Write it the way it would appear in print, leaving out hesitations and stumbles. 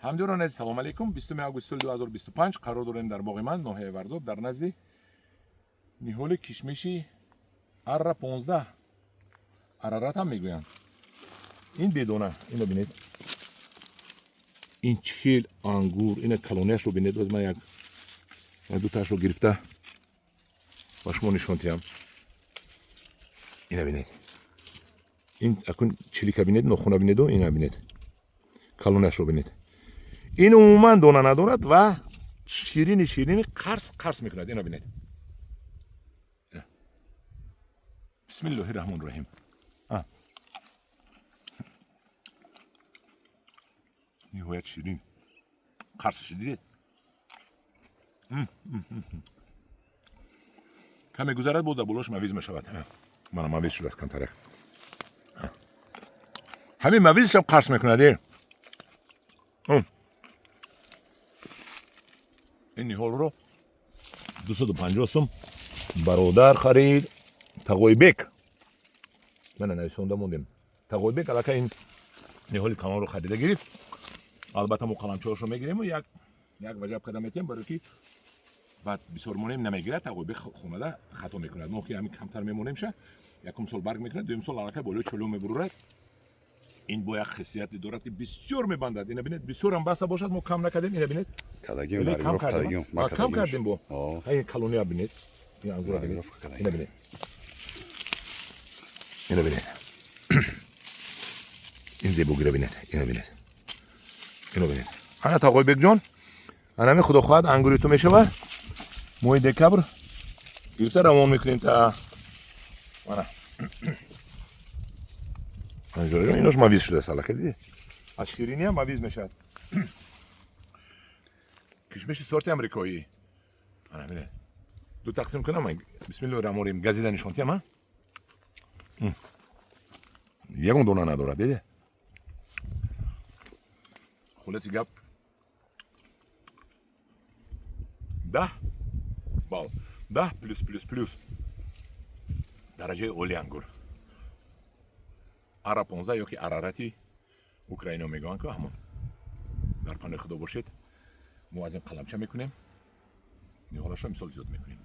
Ҳамдиёрон азиз, салом алейкум. 20 август соли 2025 қарор дорем дар боғи ман, ноҳияи Варзоб, дар назди ниҳоли кишмиши арра 15, Арарат ҳам мегӯянд. Ин бедона, ино бинед, ин чил ангур, ина калонияшро бинед. Оз ман як дутаашро гирифта ба шумо нишон диҳам. Ина бинед, ин акун чилика бинед, нохуна бинеду ина бинед, калонияшро бинед. Ин умуман дона надорад ва ширини ширини қарс қарс мекунад. Ина бинед. Бисмиллоҳи раҳмони раҳим. Ниҳоят ширин, қарсаш дидед. Каме гузарад, боз дар болош мавиз мешавад. Мана, мавиз шудааст камтарак. Ҳамин мавизшам қарс мекунад. Ин ниҳолро 250 сум бародар харид, Тағойбек. Мана, нависонда мондем. Тағойбек аллакай ин ниҳоли калонро харида гирифт. Албатта, мо қаламчаҳошро мегирему як як ваҷаб карда метиҳем, барои ки баъд бисёр монем, намегирад. Тағойбек хонада хато мекунад. Мо ки ҳамин камтар мемонемша, якум сол барг мекунад, дуюм сол аллакай болои чӯло мебурурад. Ин бо як хусусияте дорад, ки бисёр мебандад. Ина бинед, бисёрам баста бошад, мо кам накардем. Ина бинед. Кам кардем, кам кардем. Бо ин калония бинед, ин ангура бинед. Ина бинед, ина бинед, ин зебогира бинед. Ина бинед, ино бинед. Ана, Тағойбекҷон, анами, худо хоҳад, ангури ту мешавад. Моҳи декабр гирифта равон мекунем. Та мана, инош мавиз шудааст аллакай, дидед, аз шириниам мавиз мешавад. Кишмиши сорти амрикоӣ. Ана бинед, ду тақсим кунам. Бисмиллоҳи раҳмони раҳим. Газида нишон тиям. А ягон дона надорад, диде. Хулоси гап, 10 балл, 10 плюс плюс плюс, дараҷаи оли ангур ара 15 ё ки Арарати Украино мегӯянд ку, ҳамон. Дар паноҳи Худо бошед. Мо аз ин қаламча мекунем, ниҳолашро мисол зиёд мекунем.